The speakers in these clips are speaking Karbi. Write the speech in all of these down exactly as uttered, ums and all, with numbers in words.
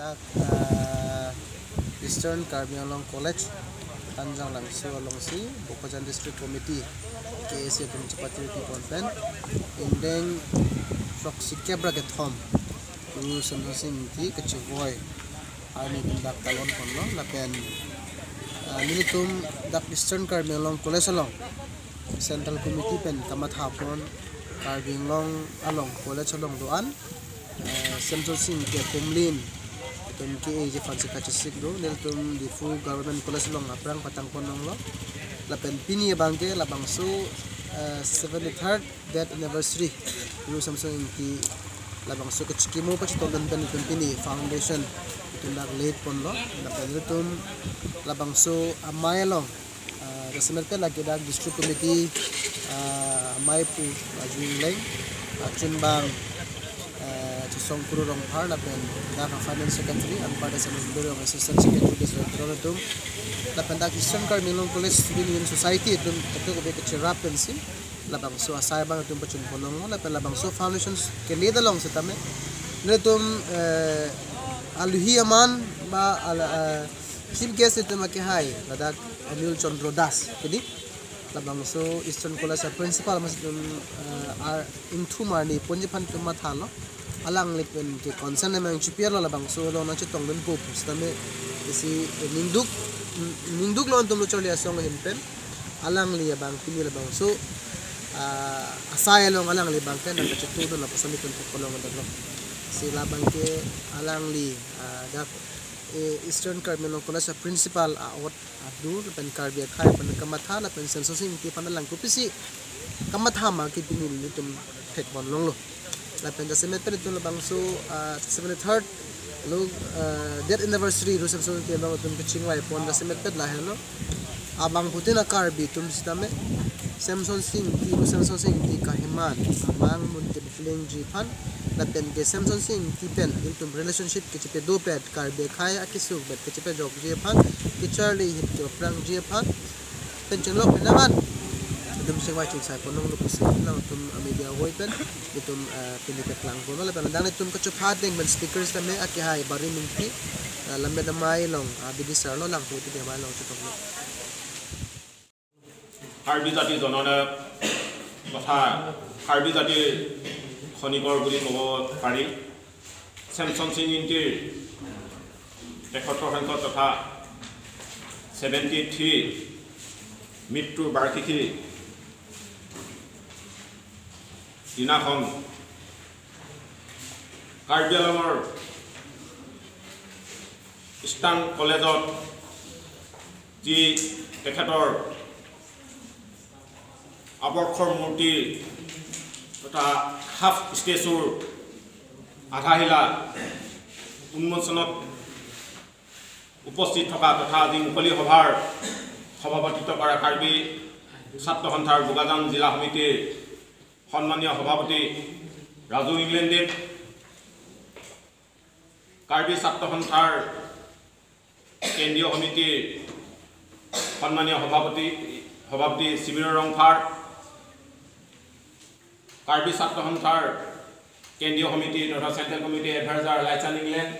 Ah, Eastern Karbi Anglong College Anjanglangso alongsi Bokajan District Committee, K A C atum chepatiri pon pen ingdeng throksi kep ra kethom Guru Semsonsing Ingti kachevoi arni atum dak talon ponlo lapen, ah, nelitum dak Eastern Karbi Anglong College along Central Committee pen kamatha pon Karbi Anglong along college along do-an, eh, Semsonsing Ingti akumlin atum ke-eji aphansi kachesik do, nelitum Diphu Government College along aphrang patang pon longlo. Lapen pini abangke labangso, eh, seventy-third death anniversary Guru Semsonsing Ingti labangso kachikimo pachitongdun pen itum pini foundation itum dak laid ponlo. Lapen itum labangso amei along, ah, jasemet pen lake dak District Committee, ah, amei pu, ah, Juingleng, ah, chunbang, ah, Chesong Kuru Rongphar, lapen dak Finance Secretary, anparta Assistant Secretary, District Director atum, lapen dak Eastern Karbi Anglong College Student Union Society atum, atum kebe kacherap pensi labangso asai abang itum pachun pon longlo, lapen labangso foundation ke-laid along setame nelitum, eh, aluhi aman ba ala, eh, chief guest itum akehai ladak Anil Chandra Das kedi, labangso Eastern College a principal amat itum, eh, ar ingthum arni ponji aphan itum mathalo. Alangli pen ke concern emang chipiarlo, labangso along nangchetongdunpo pu setame isi, eh, ningduk, ningduklo atum lo charli asong ahin pen alangli abang pini labangso, ah, asai along alangli abangke nangkachetongdun lapuson itum pokpolong adaklo. Si labangke alangli, ah, dak, eh, Eastern Karbi Anglong College a principal a-ot adur pen Karbi akhei aphan kamatha lapen Semsonsing Ingti aphan alang kopisi kamatha ma ke pini nelitum thek pon longlo. Lapen jasemet pen itum labangso, ah, seventy-third lo, ah, death anniversary Guru Semsonsing Ingti abang itum kachingvai pon jasemet pen lahelo. Abangphutin a-Karbi atum setame Semsonsing Ingti, Guru Semsonsing Ingti kahiman, amang muntin plengji aphan, lapen ke Semsonsing Ingti pen itum relationship kachepedo pet, Karbi akhei akesung pet kachepejokji aphan, kacharli ahut ke-aphrangji aphan pen chenglok pen amat itum chingvai chingsai pon longlo pusi nangtum a-media voi pen itum, eh, pini keplang ponlo. Lapen adang itum kachopha ateng pen speakers tame akehai Bari Mingti, eh, Lammet Amei along, ah, bidisarlo, langphutin amei along chetonglo. Karbi জাতি জননায়ক তথা কাৰ্বি জাতিৰ খনিকৰ বুলি ক'ব পাৰি। ছেমছনসিং ইংতিৰ তেসত্তৰ সংখ্যক তথা ছেভেণ্টি থ্ৰী মৃত্যুৰ বাৰ্ষিকী দিনাখন কাৰ্বি আংলঙৰ ইষ্টাৰ্ণ কলেজত যি তেখেতৰ আৱক্ষৰ মূৰ্তি তথা হাফ ষ্টেচুৰ আধাশিলা উন্মোচনত উপস্থিত থকা তথা আজি মুকলি সভাৰ সভাপতিত্ব কৰা কাৰ্বি ছাত্ৰ সন্থাৰ বোকাজান জিলা সমিতিৰ সন্মানীয় সভাপতি ৰাজু ইংলেণ্ডদেৱ, কাৰ্বি ছাত্ৰ সন্থাৰ কেন্দ্ৰীয় সমিতিৰ সন্মানীয় সভাপতি, সভাপতি চিমিৰ ৰংফাৰ, কাৰ্বি ছাত্ৰ সন্থাৰ কেন্দ্ৰীয় সমিতি তথা চেণ্ট্ৰেল কমিটি এডভাইজাৰ লাইচান ইংলেণ্ড,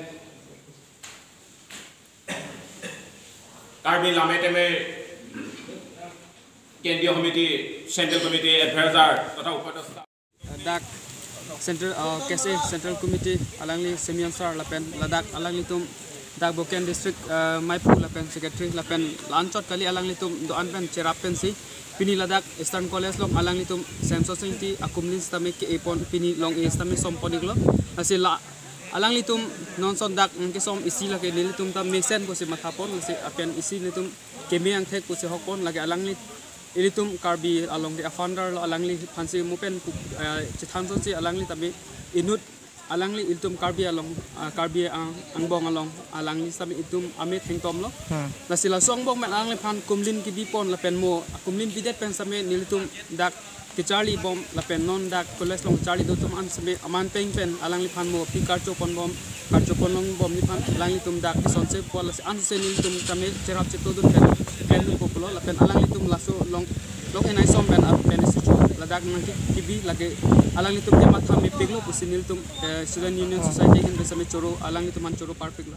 কাৰ্বি লামেটেমেৰ কেন্দ্ৰীয় সমিতি চেণ্ট্ৰেল কমিটি এডভাইজাৰ তথা উপদেষ্টা। Dak Central, uh, K S A Central Committee alangli Semyon Sir lapen ladak alanglitum dak Bokajan District, uh, meiphu lapen secretary lapen la-anchot kali alanglitum do-an pen cherap pensi pini ladak Eastern College along alanglitum Semsonsing Ingti akumlin sitame ke-e pon pini long-e sitame som pon-iklo. Lasi la alanglitum non son dak nangkesom isi lake nelitum ta mesen pusi matha pon, lasi apen isi nelitum keme angthek pusi hok pon, lake alangli ilitum Karbi along ke a-founder lo, alangli aphansi mo pen pu-, eh, chethan sonsi alangli tame inut alangli ilitum Karbi along, ah, Karbi ang-, angbong along alangli sitame itum ame thengtom lo. Hmm. Lasi laso angbong pen alangliphan kumlin kebi pon lapen mo kumlin bidet pen sitame nelitum dak kacharli bom lapen non dak college along charli do atum an sitame aman peng pen alangliphan mo pi karcho pon bom, karcho pon long bom neliphan alanglitum dak kesonse po, lasi ansi nelitum tame cherap chetongdun pen pen dun po pulo lapen alanglitum laso along Lok henai som pen aro pen isi chu ladak nang ki kibi lake alanglitum ke matha mepiklo pusi nelitum, eh, student union society ahin pen sami choro alanglitum an choro parpiklo.